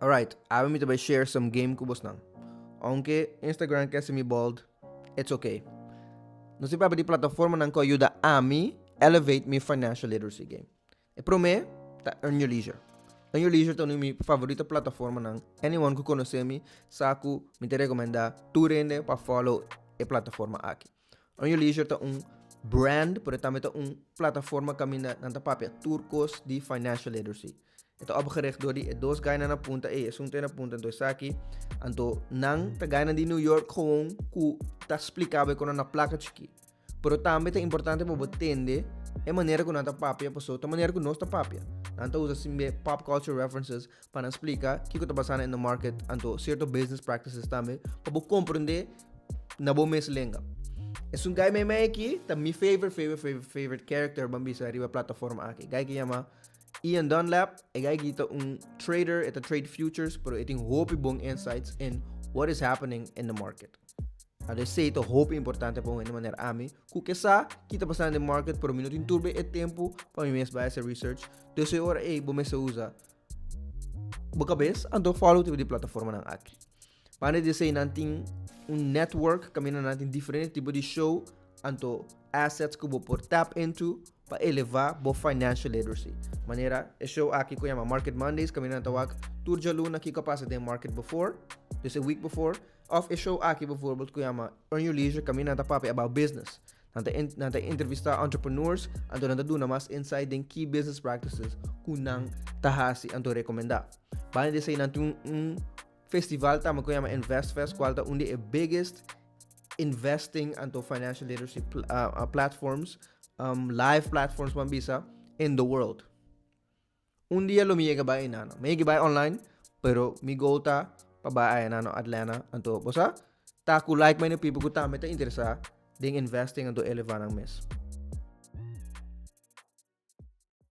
Alright, awe mi ta bai share some game ku bosnan. Aunke Instagram ke hasi mi bald, it's okay. Nos tin papia di plataformanan ku a yuda ami elevate mi financial literacy game. E promé ta Earn Your Leisure. Earn Your Leisure ta un di mi favorito plataformanan. Anyone ku konosé mi sa ku mi ta rekomendá tur hende pa follow e plataforma aki. Earn Your Leisure ta un brand, pero tambe ta un plataforma kaminda nan ta papia tur kos di financial literacy. E ta opgericht door di e dos guynan na punta ei, esun ta na punta anto esaki. Anto nan ta guynan di New York gewoon ku ta splika bo e konan na plaka chikí. Pero tambe ta importante pa bo tende e manera ku nan ta papia pasobra ta manera ku nos ta papia. Nan ta usa simbe pop culture references pa nan splika kiko ta pasando in the market anto sierto business practices tambe pa bo komprende na bo mes lenga. Esun guy meimei aki ta mi favorite favorite favorite favorite character ban bisa riba e plataforma aki. Guy ki yama Ian Dunlap, e guy aki ta un trader, e ta trade futures, pero e tin hopi bon insights in what is happening in the market. Anto esei ta hopi importante pa un hende manera ami ku ke sa ki ta pasando den market pero mi no tin tur be e tempu pa mi mes bai hasi research. Dus e ora ei bo mester usa bo kabes anto follow tipo di plataformanan aki. Banda di esei nan tin un network kaminda nan tin diferente tipo di show anto assets ku bo por tap into pa elevá bo financial literacy. Manera e show aki ku yama Market Mondays kaminda nan ta wak tur djaluna kiko a pasa den market before, dus e week before. Of e show aki bijvoorbeeld ku yama Earn Your Leisure kaminda nan ta papia about business. Nan ta nan ta entrevista entrepreneurs anto nan ta duna mas insight den ki business practices ku nan ta hasi anto rekomendá. Banda di esei nan tin un un festival tambe ku yama InvestFest kual ta un di e biggest investing anto financial literacy platforms, live platforms ban bisa, in the world. Un dia lo mi yega bai einano. Mi yega bai online, pero mi goal ta pa bai einano Atlanta. Anto, bo sa, ta ku like-minded people ku tambe ta interesa den investing anto eleva nan mes.